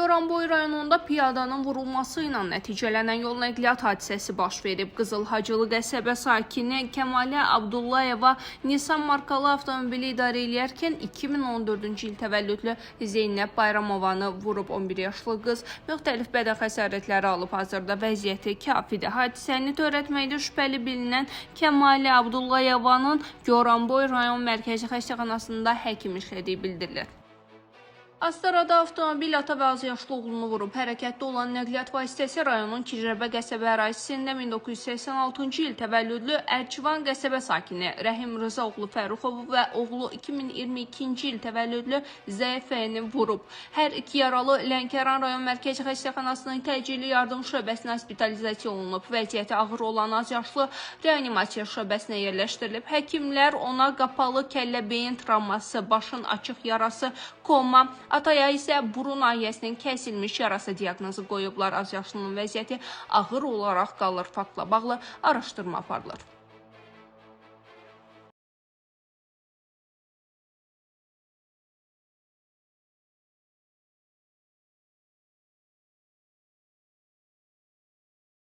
Goranboy rayonunda piyadanın vurulması ilə nəticələnən yol nəqliyyat hadisəsi baş verib. Qızılhacılı qəsəbə sakini Kəmalə Abdullayeva Nissan markalı avtomobili idarə eləyərkən 2014-cü il təvəllüdlü Zeynəb Bayramovanı vurub. 11 yaşlı qız müxtəlif bədən xəsarətləri alıb. Hazırda vəziyyəti kafidir. Hadisəni törətməkdə şübhəli bilinən Kəmalə Abdullayevanın Goranboy rayon mərkəzi xəstəxanasında həkim işlədiyi bildirilir. Astarada avtomobil ata və azyaşlı oğlunu vurub. Hərəkətdə olan nəqliyyat vasitəsi rayonun Kirşəbə qəsəbə ərazisində 1986-cı il təvəllüdlü Ərçivan qəsəbə sakini Rəhim Rıza oğlu Fərruxovu və oğlu 2022-ci il təvəllüdlü Zəifəni vurub. Hər iki yaralı Lənkəran rayon mərkəzi xəstəxanasının təcili yardım şöbəsinə hospitalizasiya olunub. Vəziyyəti ağır olan azyaşlı reanimasiya şöbəsinə yerləşdirilib. Həkimlər ona qapalı kəllə beyin travması, başın açıq yarası, koma, ataya isə burun nahiyəsinin kəsilmiş yarası diaqnozu qoyublar. Azyaşlının vəziyyəti ağır olaraq qalır. Faktla bağlı araşdırma aparılır.